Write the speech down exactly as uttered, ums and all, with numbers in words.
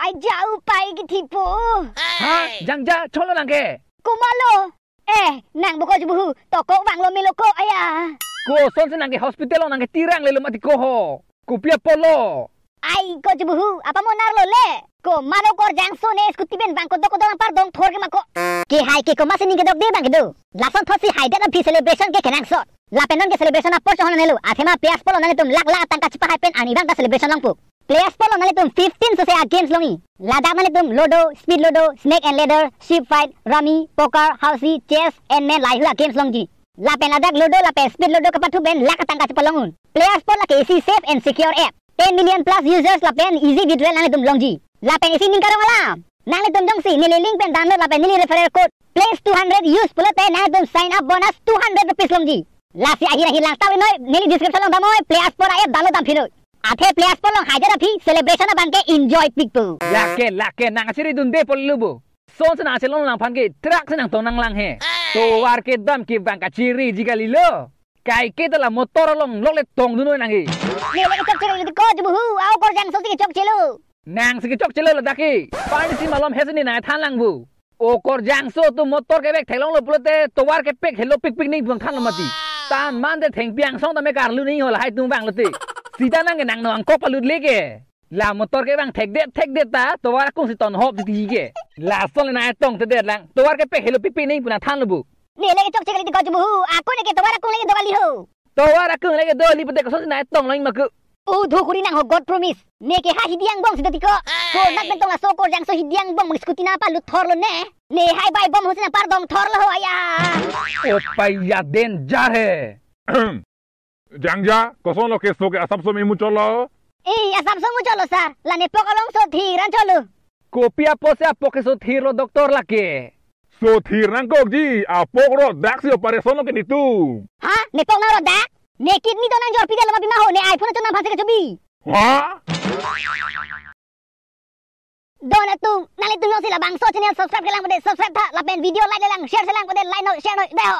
Ai ja upai kethipo. Ha? Jangja, cholo nangke. Komatlo? Eh, nang bo ko chubuhu, tokok vanglo melo ko, aya. Kosonsi nangke hospital along nangke tirang lelo mati ko ho. Kopi apotlo? Ai ko chubuhu, apa mo narlo le? Komatlo Okorjangso ne scooty pen bang kodok kodok nangpar dongthor ke ma ko. Ke hai ke komatsi ning kedok de bang kedo. Lason thotsi haidet aphi celebration ke kenangsot. Lapen non ke celebration apor chonghon nelo. Athema players apotlo nanglitum lakh lakh tangka chipahai pen arnivang ta celebration longpo. Players apotlo nanglitum fifteen sose a-games longji. Ladak nanglitum Ludo, Speed Ludo, Snake and Ladder, Ship Fight, Rummy, Poker, Housie, Chess, and men laheihui a-games longji. Lapen ladak Ludo lapen Speed Ludo kapathu pen lakh tangka chepalong un. Players apotlo ke isi safe and secure app. Ten million plus users lapen easy withdrawal nanglitum longji. Lapen isi ning karong alam. Nanglitum jongsi neli link pen download lapen neli referral code place two hundred use pulote nanglitum sign up bonus two hundred rupees longji. Lasi ahir ahir lang tau noi, neli description along damnoi, players apotlo a-app download dam phinoi. Athe players apotlo haidet aphi celebration abang ke enjoy pikpo. Lake, lake, nang achiri dunde pol lubo. Sonsi nang achelong lang aphan ke truck si nangtong nanglang he. Tovar kedam ke bang kachiriji kalilo. Kaike ta la motor along lokle tongdunnoi nangke. Neli le kechokche lo ko chubuhu, a Okorjangso si kechokchelo. Nangsi kechokchelo ladak ke. Pani si malom hesi ne nang thanlang bu. Okorjangso atum motor kevek theklonglo pulote tovar kepek helo pikpik ning bang thanlo mati. Tan mande thengpi angsong tame karlu ning ho lahai atum vanglote. Sita nangke nang nangkok palut leke. La motor kevang thekdet thekdet ta tovar akung si tonhop titi ke. Lason le nang tongtedet lang. Tovar kepek helo pikpik ning pu nang thanlo bu. Neli le kechokche kali ko chubuhu. Ako neke tovar akung le kedo kali ho. Tovar akung le kedo kali pulote kosonsi nang tonglo ma ko. O dho kuri nang ho God promise. Neke ha hidi angbong si do tiko. Ko nat pen tong laso Okorjangso hidi angbong meng scooty nangpalut thorlo ne. Ne hai bike bom ho si nangpar dongthorlo ho aya. Opai ya danger he. Jangja, kosonlo keso ke asapso memuchotlo? Eh, asapso muchotlo sir. La nepok alongso thir an chotlo. Kopi apotsi apok keso thirlo doctor lake? Sothir nangkokji, apok rodak si operation lo ke netum. Ha? Nepok nang rodak? Ne kidney do nangjorpidetlo ma pima ho, ne iPhone achon nangphan si kechobi. Ha? Don atum, nanglitum jongsi labangso channel subscribe kelang pulote subscribe tha, lapen video like le lang, share si lang pulote like noi, share noi, dei ho.